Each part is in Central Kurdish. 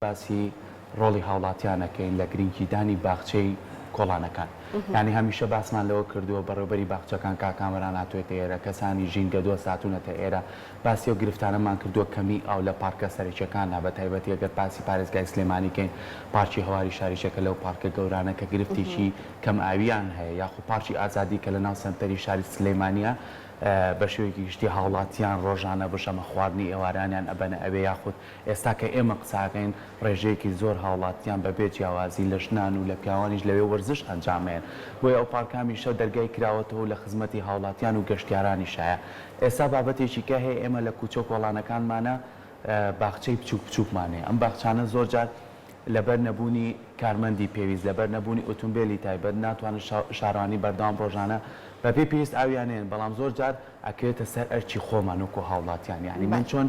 باسی ڕۆڵی هاوڵاتیان ئەکەین لە گرنگیدانی باخچەی کۆڵانەکان یانی هەمیشە باسمان لەوە کردووە بەڕێوبەری باخچەکان کاک کامەران هاتوێتە ئێرە کەسانی ژینگە دۆست هاتوونەتە ئێرە باسی ئەو گرفتانەمان کردووە کەمی ئاو لە پارکە سەرەکیەکاندا بە تایبەتی ئەگەر باسی پارێزگای سلێمانی کەین پارکی هەواری شاریشەکە لەو پارکە گەورانە کە گرفتێکی کەم ئاویان هەیە یاخو پارکی ئازادی کە لە ناو سەنتەری شاری سلێمانیە بە شێوەیەکی گشتی هاوڵاتیان ڕۆژانە بژەمە خواردنی ئێوارانیان ئەبەنە ئەوێ یاخود ئێستا کە ئێمە قسەئەکەین ڕێژەیەکی زۆر هاوڵاتیان بە بێ جیاوازی لە ژنان و لە پیاوانیش لەوێ وەرزش ئەنجامەیەن بۆیە ئەو پارکە هەمیشە دەرگای کراوەتەوە و لە خزمەتی هاوڵاتیان و گەشتیارانیشایە ئێستا بابەتێکی کە هەیە ئێمە لە کوچە و کۆڵانەکانمانا باخچەی بچوک بچوکمان هەیە ئەم باخچانە زۆر جار لەبەر نەبوونی کارمەندی پێویست، لەبەر نەبوونی ئوتومبێلی تایبەت ناتوانن شارەوانی بەردەوام ڕۆژانە بەپێی پێویست ئاویان نەیەن، بەڵام زۆر جار ئەکەوێتە سەر ئەرکی خۆمان وەکو هاوڵاتیان، یانی من چۆن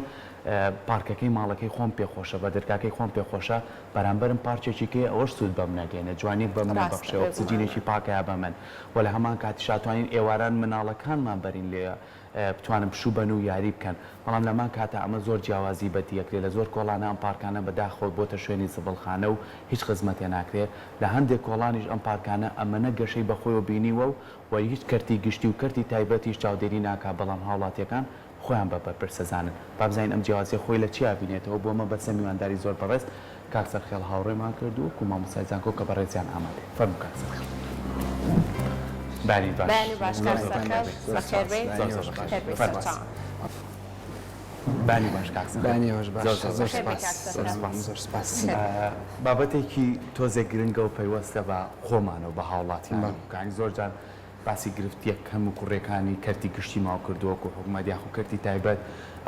پارکەکەی ماڵەکەی خۆم پێ خۆشە، بە دەرگاکەی خۆم پێ خۆشە، بەرامبەرم پارکێکی کەیە ئەوەش سوود بەم نەگەیەنێ، جوانیەک بەم نەبەخشێ، ئۆکسجینێکی پاکەیە بە من و لە هەمان کاتیشا توانین ئێواران مناڵەکانمان بەرین لێ بتوانن پشوو بەن و یاری بکەن، بەڵام لەمان کاتا ئەمە زۆر جیاوازی بەدی ئەکرێ لە زۆر کۆڵانە ئەم پارکانە بە داخەوە بۆتە شوێنی زبڵخانە و هیچ خزمەتێ ناکرێ، لە هەندێ کۆڵانیش ئەم پارکانە ئەمەنە گەشەی بە خۆیەوە بینیوە و و هیچ کەرتی گشتی و کەرتی تایبەتیش چاودێری ناکا بەڵام هاوڵاتیەکان خۆیان بە بەرپرس ئەزانن. با بزانین ئەم جیاوازیە خۆی لە چیا بینێتەوە بۆ مەبەستە میوانداری زۆر بەڕێز کاک سەرخێڵ هاوڕێمان کرد و وەکو مامۆستای زانکۆ کە بەڕێزیان ئامادەیە. فەرموو کاک سەرخێڵ. بەیانیت باش. بەیانی باش زۆر کاک زۆر سەرخێڵ زۆر بەخێر سوپاس. بێی زۆر زۆر بەخێر بەخێر بێی. بێی فەرموو. سەرچاوان. بەیانی باش کاک سەرخێڵ. بەیانی ئێوەش باش. زۆر زۆر زۆر بەخێر بێی سوپاس. کاک زۆر سەرخێڵ. سوپاس. زۆر سوپاس. بەخێر بێی. بابەتێکی تۆزێک گرنگە و پەیوەستە بە خۆمانەوە بە هاوڵاتیانەوە. بەڵێ. یانی زۆر جار باسی گرفتیە کەم و کوڕیەکانی کەرتی گشتی ماو کردووە وەکو حکومەت یاخو کەرتی تایبەت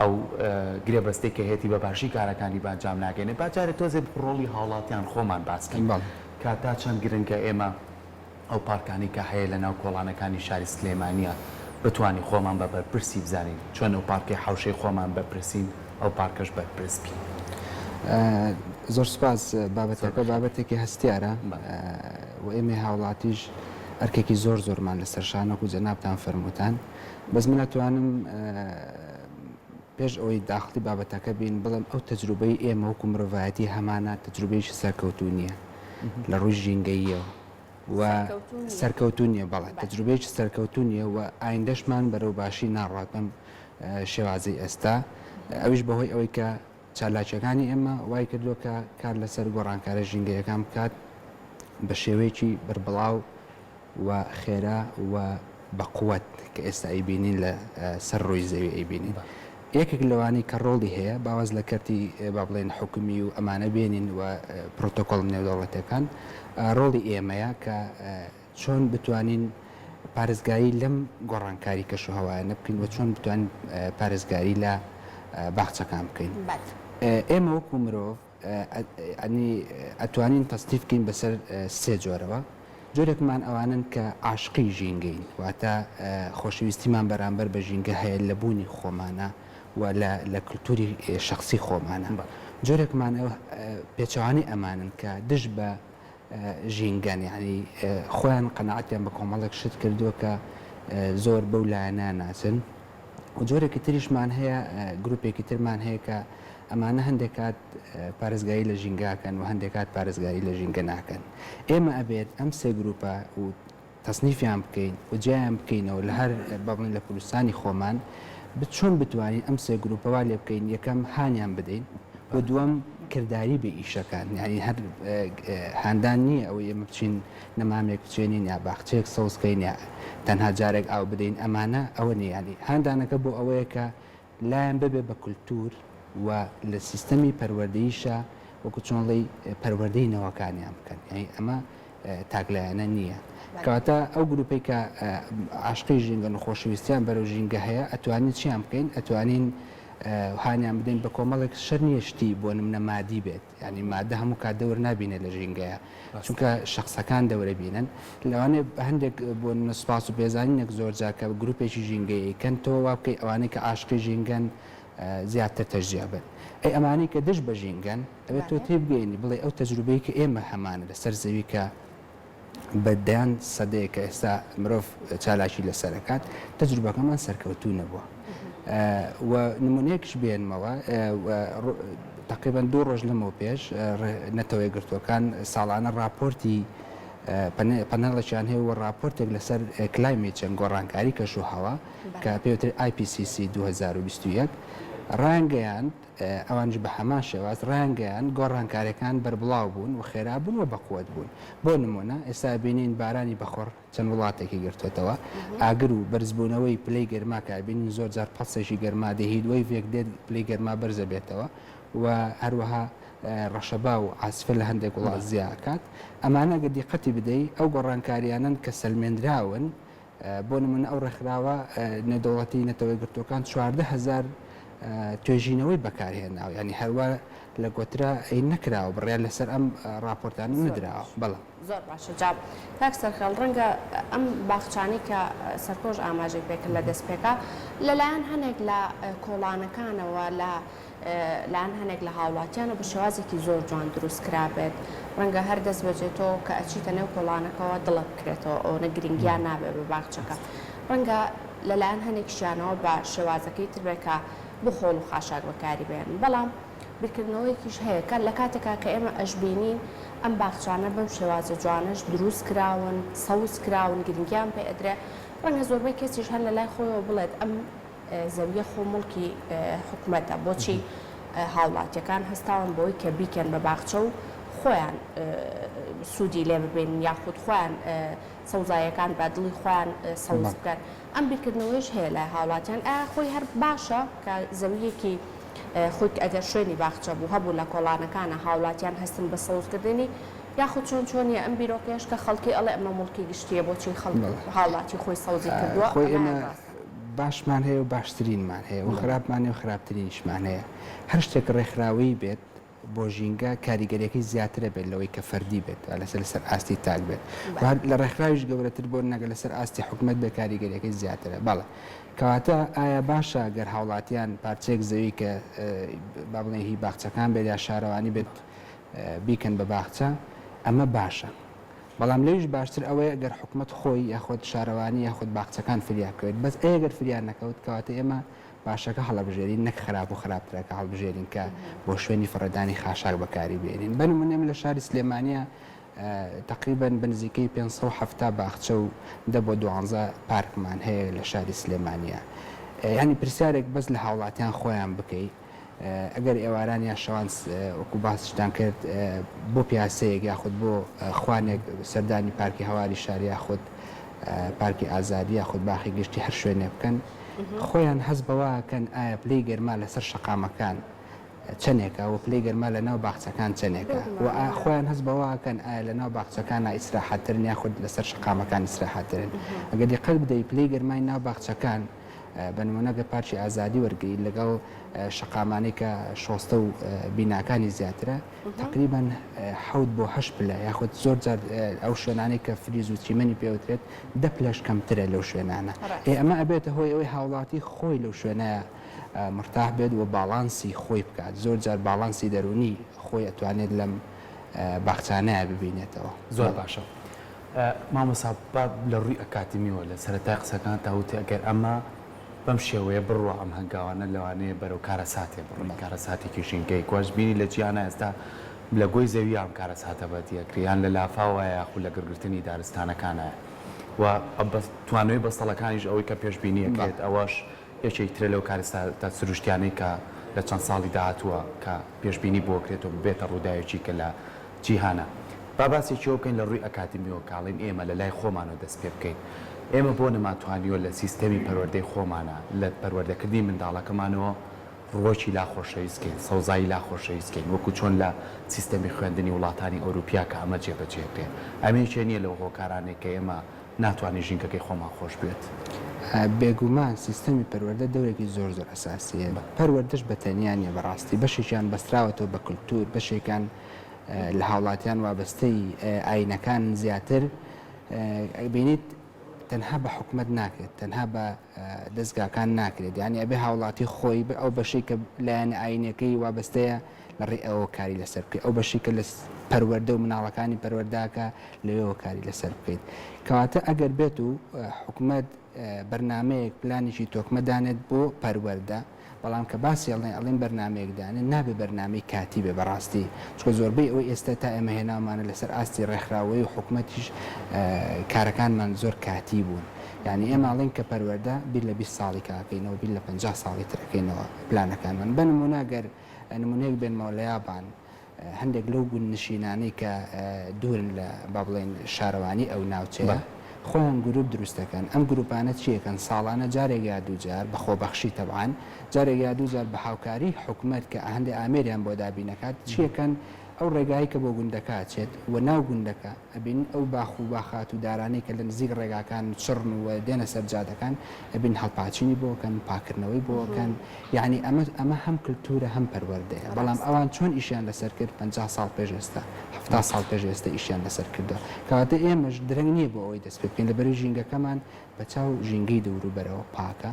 ئەو گرێبەستەی کە هەیەتی بە باشی کارەکانی بە ئەنجام ناگەینێ با جارێ تۆزێ ڕۆڵی هاوڵاتیان خۆمان باس کەین بەڵێ. کە تا چەند گرنگە ئێمە ئەو پارکانەی کە هەیە لە ناو کۆڵانەکانی شاری سلێمانیە بتوانین خۆمان بە بەرپرسی بزانین چۆن ئەو پارکەی حەوشەی خۆمان بەرپرسین ئەو پارکەش بەرپرس بین. زۆر سوپاس زۆر بابەتەکە بەخێر بێی. بابەتێکی هەستیارە بەڵێ. و ئێمەی هاوڵاتیش ئەرکێکی زۆر زۆرمان لەسەر شانە وەکو جەنابتان فەرمووتان بەس من ئەتوانم پێش ئەوەی داخڵی بابەتەکە بین بڵێم ئەو تەجروبەی ئێمە وەکو مرۆڤایەتی هەمانە تەجروبەیەکی سەرکەوتوو نییە لە ڕووی ژینگەییەوە و سەرکەوتوو نییە سەرکەوتوو نییە بەڵێ بەڵێ. تەجروبەیەکی سەرکەوتوو نییە و ئایندەشمان بەرەو باشی ناڕوات بەم شێوازەی ئێستا ئەویش بەهۆی ئەوەی کە چالاکییەکانی ئێمە وای کردووە کە کار لەسەر گۆڕانکارە ژینگەیەکان بکات بە شێوەیەکی بەربڵاو و خێرا و بە قوت کە ئێستا ئەیبینین لە سەر ڕووی زەوی ئەیبینین. یەکێک لەوانەی کە ڕۆڵی هەیە با واز لە کەرتی با بڵێین حکومی و ئەمانە بێنین و پرۆتۆکۆڵ نێودەوڵەتیەکان ڕۆڵی ئێمەیە کە چۆن بتوانین پارێزگاری لەم گۆڕانکاری کەشوهەوایانە بکەین و چۆن بتوانین پارێزگاری لە باخچەکان بکەین. ئێمە وەکو مرۆڤ ئەنی ئەتوانین تەسنیف بکەین بەسەر سێ جۆرەوە، جۆرێکمان ئەوانەن کە عاشقی ژینگەین واتە خۆشەویستیمان بەرامبەر بە ژینگە هەیە لە بوونی خۆمانە و لە کلتوری شەخسی خۆمانە. جۆرێکمان پێچەوانەی ئەمانن کە دژ بە ژینگەن یانی خۆیان قەناعەتیان بە کۆمەڵێک شت کردووە کە زۆر بەو لایەنە ناچن و جۆرێکی تریشمان هەیە گروپێکی ترمان هەیە کە ئەمانە هەندێک کات پارێزگاری لە ژینگاکەن و هەندێک کات پارێزگاری لە ژینگە ناکەن ئێمە ئەبێت ئەم سێ گروپە و تەسنیفیان بکەین و جیایان بکەینەوە لە هەر با بڵێین لە کوردستانی خۆمان چۆن بتوانین ئەم سێ گروپە وا لێ بکەین یەکەم هانیان بدەین و دووەم کرداری بێ ئیشەکان یعنی هەر هاندان نییە ئەوەی ئێمە بچین نەمامێک بچێنین یا باخچەیەک سەوز کەین یا تەنها جارێک ئاو بدەین ئەمانە ئەوە نییە یعنی هاندانەکە بۆ ئەوەیە کە لایان ببێ بە کولتوور و لە سیستەمی پەروەردەییشا وەکو چۆن ڵێی پەروەردەی نەوەکانیان بکەن یانی ئەمە تاکلایەنە نییە کەواتە ئەو گروپەی کە عاشقی ژینگەن و خۆشەویستیان بەرەو ژینگە هەیە ئەتوانین چیان بکەین ئەتوانین هانیان بدەین بە کۆمەڵێک شەر نییە شتی بۆ نمونە مادی بێت یانی مادە هەموو کات دەور نابینێت لە ژینگەیا چونکە شەخسەکان دەورە بینن لەوانەیە هەندێک بۆ نمونە سوپاس و پێزانینێک زۆر جار کە گروپێکی ژینگەیی ئەیکەن تۆ وا بکەی ئەوانەی کە عاشقی ژینگەن زیاتر تەشجیع بن ئەی ئەمانەی کە دژ بە ژینگەن ئەبێت تۆ تێبگەیەنی بڵێی ئەو تەجروبەی کە ئێمە هەمانە لەسەر زەوی کە بە دەیان سەدەیە کە ئێستا مرۆڤ چالاکی لەسەر ئەکات، تەجروبەکەمان سەرکەوتوو نەبووە. و نمونەیەکش بێنمەوە. تەقریبەن دوو ڕۆژ لەمەو پێش نەتەوە یەکگرتووەکان ساڵانە ڕاپۆرتی پەنێڵێکیان هەیە و ڕاپۆرتێک لەسەر climate change گۆڕانکاری کەش و هەوا کە پێوترێت IPCC 2021 ڕایانگەیاند ئەوانیش بە هەمان شێواز ڕایانگەیاند گۆڕانکاریەکان بەربڵاو بوون و خێرا بوون و بەقوەت بوون بۆ نمونە ئێستا بینین بارانی بەخوڕ چەند وڵاتێکی گرتۆتەوە، ئاگر و بەرزبوونەوەی پلەی گەرما کە ئەبینین زۆر جار پەڵسێکی گەرما دێ heat wave ێک دێت پلەی گەرما بەرزەبێتەوە و هەروەها ڕەشەبا و عاسفە لە هەندێک وڵات زیا ئەکات ئەمانە گەر دیقەتی بدەی ئەو گۆڕانکاریانەن کە سەلمێنراون بۆ نمونە ئەو ڕێکخراوە نێودەوڵەتی نەتەوە یەکگرتووەکان 14,000 توێژینەوەی بەکارهێناوە یانی هەروا لە گۆترا ی نەکراوە بڕیار لەسەر ئەم ڕاپۆرتانە نەدراوە بەڵێ. زۆر باشە جا کاک سەرخێڵ ڕەنگە ئەم باخچانەی کە سەرکۆش ئاماژەی پێکرد لە دەستپێکا لەلایەن هەنێک لە کۆڵانەکانەوە لە لایەن هەنێک لە هاوڵاتیانە بە شێوازێکی زۆر جوان دروست کرابێت ڕەنگە هەر دەست بەجێ تۆ کە ئەچیتە نێو کۆڵانەکەوە دڵت بکرێتەوە ئەوەنە گرنگیان نابێ بە باخچەکە ڕەنگە لەلایەن هەنێکیشیانەوە بە شێوازەکەی تر بێ کە بۆ خۆڵ و خاشاک بەکاری بێنن بەڵام بیرکردنەوەیەکیش هەیە کە لە کاتێکا کە ئێمە ئەشبینین ئەم باخچانە بەم شێوازە جوانەش دروست کراون، سەوز کراون، گرنگیان پێ ئەدرێ، ڕەنگە زۆربەی کەسیش هەر لە لای خۆیەوە بڵێت ئەم زەویە خۆ موڵکی حکومەتە بۆچی هاوڵاتیەکان هەستاون بەوەی کە بیکەن بە باخچە و خۆیان سوودی لێ ببینن یاخود خۆیان سەوزاییەکان بە دڵی خۆیان سەوز بکەن. ئەم بیرکردنەوەیش هەیە لای هاوڵاتیان ئایا خۆی هەر باشە کە زەوییەکی خۆی ئەگەر شوێنی باخچە بوو هەبوو لە کۆڵانەکانە هاوڵاتیان هەستن بە سەوزکردنی یاخود چۆن چۆنیە ئەم بیرۆکەیەش کە خەڵکی ئەڵێ ئەمە موڵکی گشتیە بۆچی خەڵک هاوڵاتی خۆی سەوزی کردووە خۆی ئەمەیان ئێمە ڕاستە؟ باشمان هەیە و باشترینمان هەیە و خراپمان هەیە و خراپترینیشمان هەیە هەر شتێک ڕێکخراوەیی بێت بۆ ژینگە کاریگەریەکەی زیاترە بێت لەوەی کە فەردی بێت یا لەسەر لەسەر ئاستی تاک بێت و هەر لە ڕێکخراویش گەورەتر بۆ نەگە لەسەر ئاستی حکومەت بێت کاریگەریەکەی زیاترە بەڵێ کەواتە ئایا باشە گەر هاوڵاتیان پارچەیەک زەوی کە با بڵێن هی باخچەکان بێت یا شارەوانی بێت بیکەن بە باخچە ئەمە باشە بەڵام لەویش باشتر ئەوەیە گەر حکومەت خۆی یاخود شارەوانی یاخود باخچەکان فریا بکەوێت بەس ئەی گەر فریا نەکەوت کەواتە ئێمە باشەکە هەڵەبژێرین نەک خراپ و خراپترەکە هەڵبژێرین کە بۆ شوێنی فڕێدانی خاشاک بەکاری بێنین. بە نموونە ئێمە لە شاری سلێمانییە تەقریبەن بە نزیکەی 570 باخچە و دە بۆ دوانزە پارکمان هەیە لە شاری سلێمانییە. یانی پرسیارێک بەس لە هاوڵاتیان خۆیان بکەی ئەگەر ئێواران یا شەوان وەکو باسیشتان کرد بۆ پیاسەیەک یاخود بۆ خوانێک سەردانی پارکی هەواری شار یاخود پارکی ئازادی یاخود باخی گشتی هەر شوێنێک بکەن خۆیان هەست بەوە ئەکەن ئایا پلەی گەرما لەسەر شەقامەکان چەنێکە و پلەی گەرما لەناو باخچەکان چەنێکە و خۆیان هەست بەوە ئەکەن ئایا لەناو باخچەکانا ئیسراحەتترن یاخود لەسەر شەقامەکان ئیسراحەتترن ئەگەر دیقەت بدەی پلەی گەرمای ناو باخچەکان بە نمونە گەر پارکی ئازادی وەرگری لەگەڵ شەقامانەی کە شۆستە و بیناکانی زیاترە تەقریبەن حەوت بۆ هەشت پلە یاخود زۆر جار ئەو شوێنانەی کە فریز و چیمەنی پێوترێت دە پلەش کەمترە لەو شوێنانە ئێ ئەمە ئەبێتە هۆی ئەوەی هاوڵاتی خۆی لەو شوێنە مرتاح بێت و باڵانسی خۆی بکات زۆر جار باڵانسی دەروونی خۆی ئەتوانێت لەم باخچانەیە ببینێتەوە. زۆر باشە مامۆستا با لە ڕووی ئەکادیمیەوە لە سەرەتای قسەکانتا وتی ئەگەر ئەمە بەم شێوەیە بڕوا ئەم هەنگاوانە لەوانەیە بەرەو کارەساتێ بڕۆین، کارەساتێکی ژینگەیی کواش بینی لە جیهانا ئێستا لە گۆی زەویا ئەم کارەساتە بەدی ئەکرێ یان لە لافاوایە یاخود لە گڕگرتنی دارستانەکانایە و توانەوەی بەستەڵەکانیش ئەوەی کە پێشبینی ئەکرێت ئەوەش یەکێک ترە لەو کارەساتە سروشتیانەی کە لە چەند ساڵی داهاتووە کە پێشبینی بۆ ئەکرێت و ببێتە ڕووداوێکی کە لە جیهانە. با باسێکی ئەوە بکەین لە ڕووی ئەکادیمیەوە کە ئەڵێین ئێمە لە لای خۆمانەوە دەست پێ بکەین. ئێمە بۆ نەمانتوانیوە لە سیستەمی پەروەردەی خۆمانا، لە پەروەردەکردنی منداڵەکەمانەوە ڕووەکی لا خۆشەویست کەین، سەوزایی لا خۆشەویست کەین، وەکو چۆن لە سیستەمی خوێندنی وڵاتانی ئەوروپیا کە ئەمە جێبەجێ کرێ. ئەمە یەکێ نییە لەو هۆکارانەی کە ئێمە ناتوانین ژینگەکەی خۆمان خۆش بوێت. بێگومان سیستەمی پەروەردە دەورێکی زۆر زۆر ئەساسی هەیە. پەروەردەش بە تەنیا نییە بەڕاستی، بەشێکیان بەستراوەتەوە بە کلتور، بەشێکیان لە هاوڵاتیان وابەستەی ئاینەکانن زیاتر بینیت تەنها بە حکومەت ناکرێت تەنها بە دەستگاکان ناکرێت یعنی ئەبێ هاوڵاتی خۆی ئەو بەشەی کە لایەنە ئاینەکەی وابەستەیە لە ڕێی ئەوە کاری لەسەر بکەیت ئەو بەشی کە لە پەروەردە و مناڵەکانی پەروەرداکە لەوێوە کاری لەسەر بکەیت کەواتە ئەگەر بێت و حکومەت بەرنمەیەک پلانێکی تۆکمە دانێت بۆ پەروەردە. بەڵام کە باسی ئەڵێن ئەڵێن بەرنامەیەک دانێن نابێ بەرنامەی کاتی بێ بەڕاستی چونکە زۆربەی ئەوەی ئێستا تا ئێمە هێناومانە لەسەر ئاستی ڕێکخراوەیی و حکومەتیش کارەکانمان زۆر کاتی بوون یانی ئێمە ئەڵێین کە پەروەردە بیر لە 20 ساڵی کە ئەکەینەوە بیر لە 50 ساڵی تر ئەکەینەوە پلانەکانمان بە نمونە گەر نمونەیەک بێنمەوە لە یابان هەندێک لەو گوندنشینانەی کە دوورن لە با بڵێین شارەوانی ئەو ناوچەیە خۆیان گروپ دروست دەکەن، ئەم گروپانە چی ئەکەن ساڵانە جارێک یا دووجار بە خۆبەخشی تەبعەن جارێک یا دووجار بە هاوکاری حکومەت کە هەندێک ئامێریان بۆ دابین ئەکات چی ئەکەن ئەو ڕێگایەی کە بۆ گوندەکە ئەچێت و ناو گوندەکە ئەبینن ئەو باخ و باخات و دارانەی کە لە نزیک ڕێگاکان چڕن و دێنە سەر جادەکان ئەبین هەڵپاچینی بۆ ئەکەن پاکردنەوەی بۆ ئەکەن یەعنی ئەمە ئەمە هەم کلتورە هەم پەروەردەیە بەڵام ئەوان چۆن ئیشیان لەسەر کرد 50 ساڵ پێش ئێستا 70 ساڵ پێش ئێستا ئیشیان لەسەر کردووە کەواتە ئێمەش درەنگ نییە بۆ ئەوەی دەست پێ بکەین لەبەرەی ژینگەکەمان بە چاو ژینگەی دەوروبەرەوە پاکە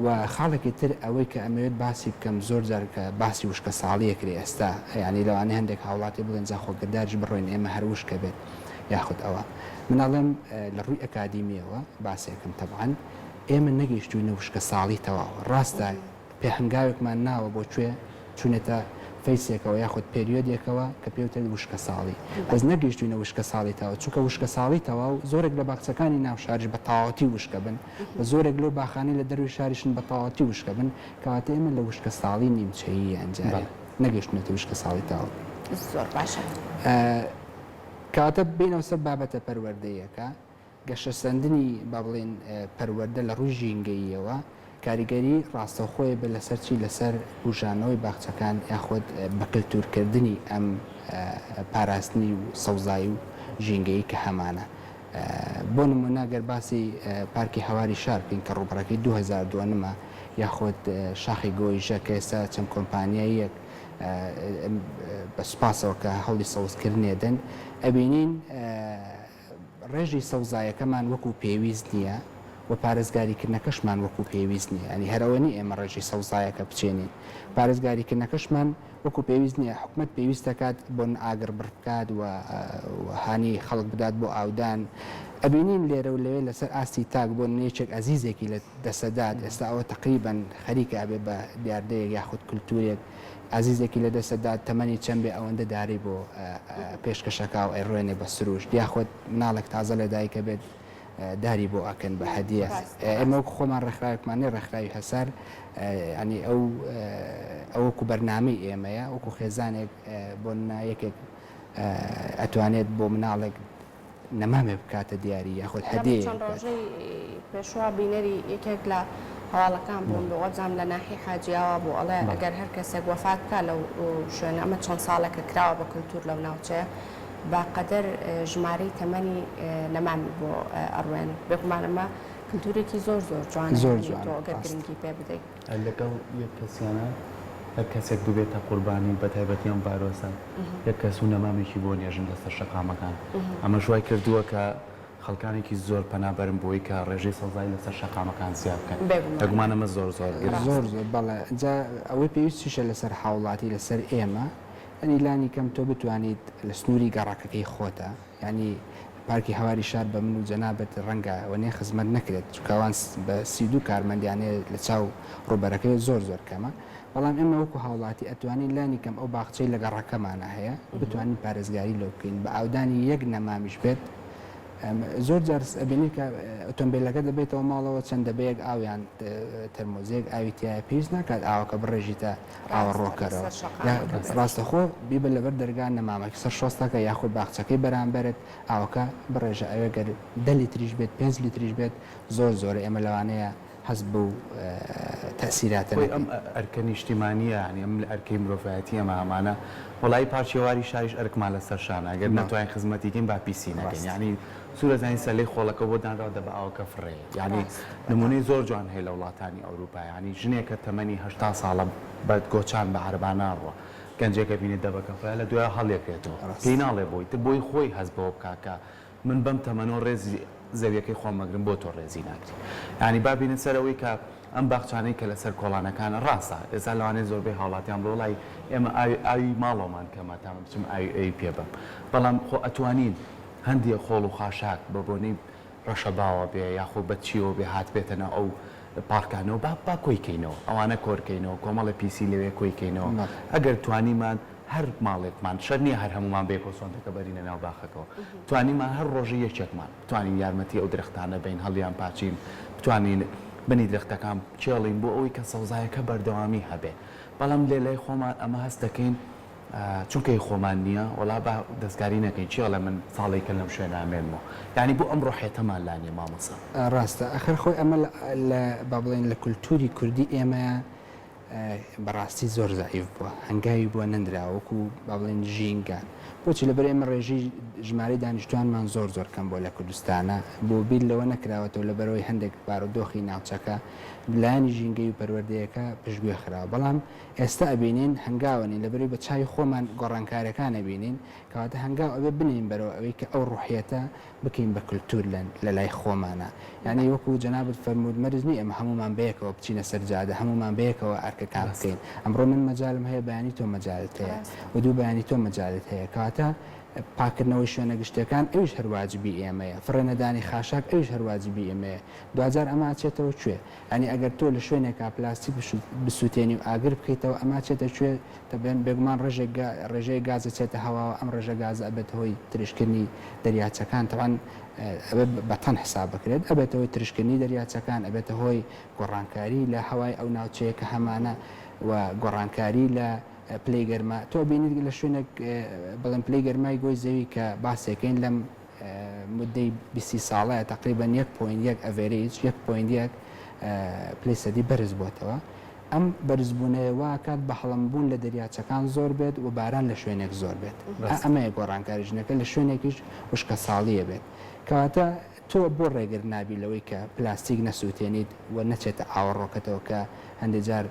و خاڵێکی تر ئەوەی کە ئەمەوێت باسی بکەم زۆر جار کە باسی وشکە ساڵی ئەکرێ ئێستا یانی لەوانەیە هەندێک هاوڵاتی بڵێن جا خۆ گرداریش بڕۆین ئێمە هەر وشکە بێت یاخود ئەوە من ئەڵێم لە ڕووی ئەکادیمیەوە باسێکم تەبعەن ئێمە نەگەیشتوینە وشکە ساڵی تەواو ڕاستە پێ هەنگاوێکمان ناوە بۆ کوێ چونێتە فەیسێکەوە یاخود پێریۆدێکەوە کە پێوترێت وشکە ساڵی بەس نەگەیشتوینە وشکە ساڵی تەواو چونکە وشکە ساڵی تەواو زۆرێک لە باخچەکانی ناو شاریش بە تەواوەتی وشکە بن و زۆرێک لەو باخانەی لە دەروی شاریشن بە تەواوەتی وشکە بن کەواتە ئێمە لە وشکە ساڵی نیمچەیی ئەنجارێ نەگەیشتونەتە وشکە ساڵی تەواو. زۆر باشە. کەواتە بێینەوە سەر بابەتە پەروەردەییەکە. گەشەسەندنی با بڵێین پەروەردە لە ڕووی ژینگەییەوە کاریگەری ڕاستەوخۆی بێت لەسەر چی؟ لەسەر بوژانەوەی باخچەکان یاخود بەکلتوورکردنی ئەم پاراستنی و سەوزایی و ژینگەیی کە هەمانە. بۆ نموونە گەر باسی پارکی هەواری شار بکەین کە ڕووبەرەکەی 2000 دۆنمە یاخود شاخی گۆیژە کە ئێستا چەند کۆمپانیاییەک بە سوپاسەوە کە هەوڵی سەوزکردنی ئەدەن ئەبینین ڕێژەی سەوزایەکەمان وەکو پێویست نییە و پارێزگاریکردنەکەشمان وەکو پێویست نییە، یانی هەر ئەوە نییە ئێمە ڕێژەی سەوزایەکە بچێنین، پارێزگاریکردنەکەشمان وەکو پێویست نییە، حکومەت پێویست دەکات بۆن ئاگر بڕ بکات و هانی خەڵک بدات بۆ ئاودان، ئەبینین لێرە و لەوێ لەسەر ئاستی تاک بۆ نمونە یەکێک ئەزیزێکی لە دەسەدات ئێستا ئەوە تەقریبەن خەریکە ئەبێ بە دیاردەیەک یاخود کلتورێک، ئازیزێکی لە دەستت دات تەمەنی چەند بێ ئەوەندە داری بۆ پێشکەش ئەکا و ئەیڕوێنێ بە سروشت یاخود مناڵێک تازە لە دایکە بێت داری بۆ ئەکەن بە هەدیە ئێمە وەکو خۆمان ڕێکخراوێکمان نیە ڕێکخراوی هەسار یانی ئەو ئەو وەکو بەرنامەی ئێمەیە وەکو خێزانێک بۆ نمونە یەکێک ئەتوانێت بۆ مناڵێک نەمامێ بکاتە دیاری یاخود لەم هەدیەیەک چەند بکات. ڕۆژەی پێشوە بینەری یەکێک لە هەواڵەکان بووم بۆ وەبزانم لە ناحیەی حاجیاوا بوو ئەڵێ ئەگەر هەر کەسێک وەفات بکا لەو شوێنە ئەمە چەند ساڵێکە کراوە بە کلتور لەو ناوچەیە بە قەدەر ژمارەی تەمەنی نەمامی بۆ ئەڕوێنن بێگومان ئەمە کلتورێکی زۆر زۆر جوانە زۆر یانی جوانە تۆ ئەگەر ڕاستە. گرنگی پێ بدەی. لەگەڵ یەک کەسیانە هەر کەسێک ببێتە قوربانی بەتایبەتی ئەم ڤایرۆسە یەک کەس و نەمامێکی بۆ نێژن لەسەر شەقامەکان ئەمەش وای کردووە کە خەڵکانێکی زۆر پەنا بەرن بۆی کە ڕێژەی سەوزایی لەسەر شەقامەکان زیاد بکەن بێگومان ئەمە زۆر زۆر گرنگە. زۆر زۆر بەڵێ جا ئەوەی پێویستیشە لەسەر هاوڵاتی لەسەر ئێمە یانی لانی کەم تۆ بتوانیت لە سنووری گەڕەکەکەی خۆتا یانی پارکی هەواری شار بە من و جەنابت ڕەنگە وەنیە خزمەت نەکرێت چونکە ئەوان بە 32 کارمەندیان هەیە لە چاو ڕووبەرەکەی زۆر زۆر کەمە بەڵام ئێمە وەکو هاوڵاتی ئەتوانین لانی کەم ئەو باخچەی لە گەڕەکەمانا هەیە بتوانین پارێزگاری لەو بکەین بە ئاودانی یەک نەمامیش بێت زۆر جار ئەبینی کە ئۆتۆمبیلەکە دەبێتەوە ماڵەوە چەند دەبەیەک ئاو یان تەرمۆزێک ئاوی تایە پێویست ناکات ئاوەکە بڕێژیتە ئاوەڕۆکەرەوە ڕاستەخۆ بیبە لەبەر دەرگا نەمامەکی سەر شۆستەکە یاخود باخچەکەی بەرامبەرت ئاوەکە بڕێژە ئەوێ گەر دە لیتریش بێت پێنج لیتریش بێت زۆر زۆرە ئێمە لەوانەیە هەست بەو تەئسیراتە خۆی ئەم نەکەین. ئەرکە نیشتیمانییە یانی ئەم ئەرکەی مرۆڤایەتی ئێمە ئەمانە وەڵایی پارکی هەواری شاریش ئەرکمان لەسەر شانە ئەگەر نەتوانین خزمەتی کەین با پیسی نەکەین ڕاست. یانی سوورە زانی سەلەی خۆڵەکە بۆ دانراوە دە بە ئاوەکە فڕێ یانی نموونەی زۆر جوان هەیە لە وڵاتانی ئەوروپا یانی ژنێکە تەمەنی 80 ساڵە بە گۆچان بە عەرەبانە ئەڕوا گەنجێکە بینێ دەبەکە فڕێ لە دوای هەڵیەکرێتەوە پێی ڕاست. ناڵێ بۆی تر بۆی خۆی هەست بەوە بکا کە من بەم تەمەنەوە ڕێزی زەویەکەی خۆم ئەگرم بۆ تۆ ڕێزی ناگری یانی با بینە سەر ئەوەی کە ئەم باخچانەی کە لەسەر کۆڵانەکانە ڕاستە ئێستا لەوانەیە زۆربەی هاوڵاتیان بڵێ وەڵای ئێمە ئاوی ئاوی ماڵەوەمان کەمە تا من بچم ئاوی ئەوی پێ بەم بەڵام خۆ ئەتوانین هەندێ خۆڵ و خاشاک بە بۆنەی ڕەشەباوە بێ یاخۆ بە چیەوە بێ هاتبێتە ناو ئەو. پاڕکانەوە با با کۆی کەینەوە ئەوانە کۆر کەینەوە کۆمەڵێ پیسی لەوێ کۆی کەینەوە ئەگەر توانیمان هەر ماڵێکمان شەرت نییە هەر هەموومان بەیەکەوە سۆندەکە بەرینە ناو باخەکەوە توانیمان هەر ڕۆژە یەکێکمان بتوانین یارمەتی ئەو درەختانە بەین هەڵیان پاچین بتوانین بنی درەختەکان بکێڵین بۆ ئەوەی کە سەوزایەکە بەردەوامی هەبێ بەڵام لێ لای خۆمان ئەمە هەست دەکەین چونکە هی خۆمان نییە وەڵا با دەستکاری نەکەین چی ئەڵێ من ساڵێکە لەم شوێنە ئەمێنمەوە یانی بۆ ئەم ڕۆحیەتەمان لا نییە مامۆستا. ڕاستە ئەخر خۆی ئەمە لە با بڵێین لە کولتوری کوردی ئێمەیا بەڕاستی زۆر زەعیف بووە هەنگاوی بۆ نەنراوە وەکو با بڵێین ژینگە بۆچی لەبەر ئێمە ڕێژەی ژمارەی دانیشتوانمان زۆر زۆر کەم بووە لە کوردستانە بۆ بیر لەوە نەکراوەتەوە لەبەرەوەی هەندێک بارودۆخی ناوچەکە لایەنی ژینگەی و پەروەردەیەکە پشتگوێ خراوە بەڵام ئێستا ئەبینین هەنگاوەنین لەبەرەوەی بە چاوی خۆمان گۆڕانکاریەکان ئەبینین کەواتە هەنگاو ئەبێ بنێین بەرەو ئەوەی کە ئەو ڕوحیەتە بکەین بە کلتور لە لە لای خۆمانا یانی وەکو جەنابت فەرمووت مەرج نیە ئێمە هەموومان بەیەکەوە بچینە سەر جادە هەموومان بەیەکەوە ئەرکەکان بکەین ئەمڕۆ من مەجالم هەیە بەیانی تۆ مەجالت هەیە و دوو بەیانی تۆ مەجالت هەیە کەواتە پاکردنەوەی شوێنە گشتیەکان ئەویش هەر واجبی ئێمەیە فڕێنەدانی خاشاک ئەویش هەر واجبی ئێمەیە دواجار ئەمە ئەچێتەوە کوێ یانی ئەگەر تۆ لە شوێنێکا پلاستیک بسوتێنی و ئاگر بکەیتەوە ئەمە ئەچێتە کوێ؟ تەبعەن بێگومان ڕێژێک ڕێژەیەک گاز ئەچێتە هەواوە ئەم ڕێژە گازە ئەبێتە هۆی ترشکردنی دەریاچەکان تەبعەن ئەبێت بە تەن حساب بکرێت ئەبێتە هۆی ترشکردنی دەریاچەکان ئەبێتە هۆی گۆڕانکاری لە هەوای ئەو ناوچەیە کە هەمانە و گۆڕانکاری لە پلەی گەرما تۆ بینیت لە شوێنێک بڵێن پلەی گەرمای گۆی زەوی کە باسێکەین لەم مودەی 20 ساڵەیە تقریبا یەک point یەک average یەک point یەک پلەی سەدی بەرز بۆتەوە ئەم بەرزبوونەیە وا ئەکات بەهەڵم بوون لە دەریاچەکان زۆر بێت و باران لە شوێنێک زۆر بێت. ئا ئەمەیە گۆڕانکاری ژینگەکە لە شوێنێکیش وشکەساڵییە بێت. کەواتە تۆ بۆ ڕێگر نابی لەوەی کە پلاستیک نەسووتێنیت و نەچێتە ئاوەڕۆکەتەوە کە هەندێ جار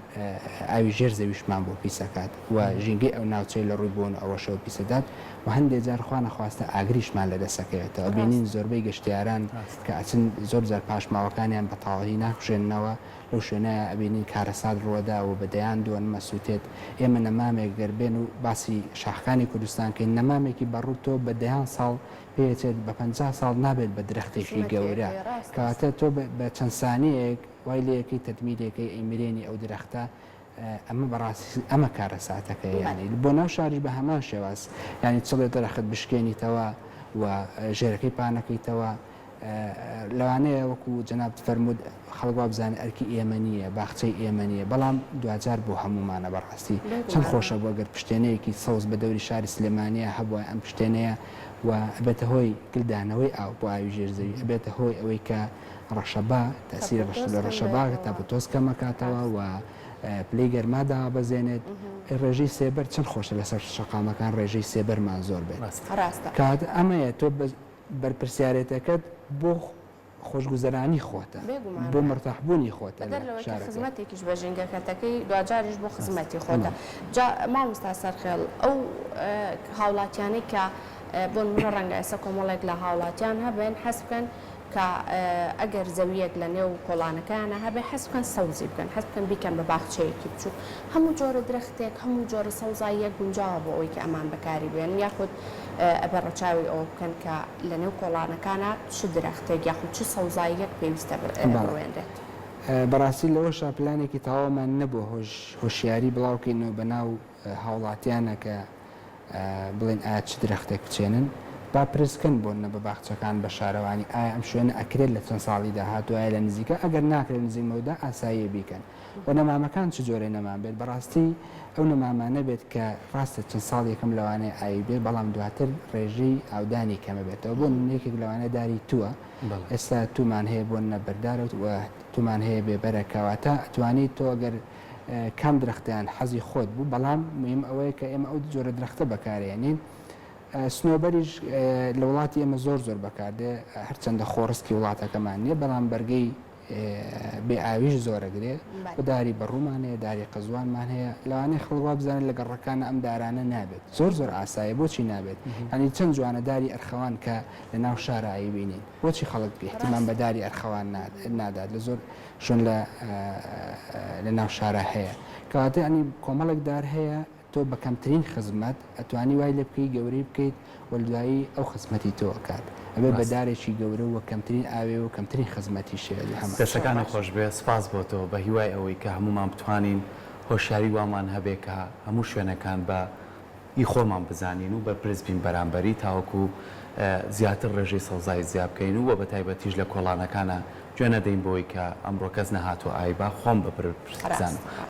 ئاوی ژێر زەویشمان بۆ پیس ئەکات و ژینگەی ئەو ناوچەی لە ڕووی بۆن و ئەوەشەوە پیس ئەدات و هەندێ جار خوا نەخواستە ئاگریشمان لە دەست ئەکەوێتەوە. ئەبینین زۆربەی گەشتیاران کە ئەچن زۆر جار پاشماوەکانیان بە تەواوی ناکوژێننەوە لەو شوێنەیا ئەبینین کارەسات ڕوەدا و بە دەیان دۆنم ئەسوتێت، ئێمە نەمامێک گەر بێن و باسی شاخەکانی کوردستان کەین نەمامێکی بەڕوو تۆ بە دەیان ساڵ پێ ئەچێت بە 50 ساڵ نابێت بە درەختێکی گەورە کەواتە تۆ بە چەند سانیەیەک وای لێ ئەکەی تەدمیرێکەی ئەیمرێنی ئەو درەختە ئەمە بەڕاستی ئەمە کارەساتەکەیە یانی بۆ ناو شاریش بە هەمان شێواز یانی چڵێ دەرەخت بشکێنیتەوە و ژێرەکەی پانەکەیتەوە لەوانەیە وەکو جەنابت فەرمووت خەڵک وابزانێت ئەرکی ئێمە نییە، باخچەی ئێمە نییە، بەڵام دواجار بۆ هەموومانە بەڕاستی چەند خۆشە بوو ئەگەر پشتێنەیەکی سەوز بە دەوری شاری سلێمانییە هەبوایە ئەم پشتێنەیە و ئەبێتە هۆی گلدانەوەی ئاو بۆ ئاوی ژێر زەوی ئەبێتە هۆی ئەوەی کە ڕەشەبا تەئسیری لە ڕەشەبا تەپوتۆز کەمەکاتەوە و پلەی گەرما دابەزێنێت ڕێژەی سێبەر چەند خۆشە لەسەر شەقامەکان ڕێژەی سێبەرمان زۆر بێت کات ئەمەیە تۆ بەرپرسیارێتەکەت بۆ خۆشگوزەرانی خۆتە، بۆ مەرتاح بوونی خۆتە لە شارەکەت. بەدەر لەوەی کە خزمەتێکیش بە ژینگەکەت دەکەی، دواجاریش بۆ خزمەتی خۆتە. جا مامۆستا سەرخێڵ، ئەو هاوڵاتیانەی کە بۆ نموونە ڕەنگە ئێستا کۆمەڵێک لە هاوڵاتیان هەبن حەز بکەن کە ئەگەر زەوییەک لە نێو کۆڵانەکەیانا هەبێ حەز بکەن سەوزی بکەن، حەز بکەن بیکەن بە باخچەیەکی بچووک، هەموو جۆرە درەختێک، هەموو جۆرە سەوزاییەک گونجاوە بۆ ئەوەی کە ئەمان بەکاری بێنن یاخود ئەبێ ڕەچاوی ئەوە بکەن کە لە نێو کۆڵانەکانا چ درەختێک یاخود چ سەوزاییەک پێویستە بڕوێنرێت. بەڕاستی لەوەشا پلانێکی تەواومان نەبووە هۆشیاری بڵاوکەینەوە بەناو هاوڵاتیانە کە بڵێن ئایا چ درەختێک بچێنن با پرس کەن بۆ نە بە باخچەکان بە شارەوانی ئایا ئەم شوێنە ئەکرێت لە چەند ساڵی داهاتوو ئایا لە نزیکە ئەگەر ناکرێت نزیک مەودا ئاساییە بیکەن و نەمامەکان چ جۆرێ نەمام بێت بەڕاستی ئەو نەمامانە بێت کە ڕاستە چەند ساڵ یەکەم لەوانەیە ئاوی بێت بەڵام دواتر ڕێژەی ئاودانی کەمە بێتەوە بۆ نمونە یەکێک لەوانە داری تووە ئێستا توومان هەیە بۆ نە بەردارە و توومان هەیە بێبەرە کەواتە ئەتوانی تۆ ئەگەر کام درەختیان حەزی خۆت بوو بەڵام مهم ئەوەیە کە ئێمە ئەو جۆرە درەختە بەکارێنین سنۆبەریش لە وڵاتی ئێمە زۆر زۆر بەکاردێ هەرچەندە خۆڕسکی وڵاتەکەمان نییە بەڵام بەرگەی بێ ئاویش زۆر ئەگرێ و داری بەڕوومان هەیە داری قەزوانمان هەیە لەوانەیە خەڵک وا بزانێت لە گەڕەکانە ئەم دارانە نابێت زۆر زۆر ئاسایە بۆچی نابێت یانی چەند جوانە داری ئەرخەوان کە لە ناو شارا ئەیبینین بۆچی خەڵک ئیهتیمام بە داری ئەرخەوان نادات لە زۆر شوێن لە لە ناو شارا هەیە کەواتە یانی کۆمەڵێک دار هەیە. تۆ بە کەمترین خزمەت ئەتوانی وای لێ بکەی گەورەی بکەیت و لە دوایی ئەو خزمەتی تۆ ئەکات ئەبێ بە دارێکی گەورە و کەمترین ئاوێ و کەمترین خزمەتیش هەیە هەمان. دەستەکانت خۆش بێ سوپاس بۆ تۆ بە هیوای ئەوەی کە هەموومان بتوانین هۆشیاری وامان هەبێ کە هەموو شوێنەکان بە ی خۆمان بزانین و بەرپرس بین بەرامبەری تاوەکو زیاتر ڕێژەی سەوزایی زیا بکەین و وە بەتایبەتیش لە کۆڵانەکانا گوێ نەدەین بەوەی کە ئەمڕۆ کەس نەهاتووە ئای با خۆم بە بەرپرس بزانم.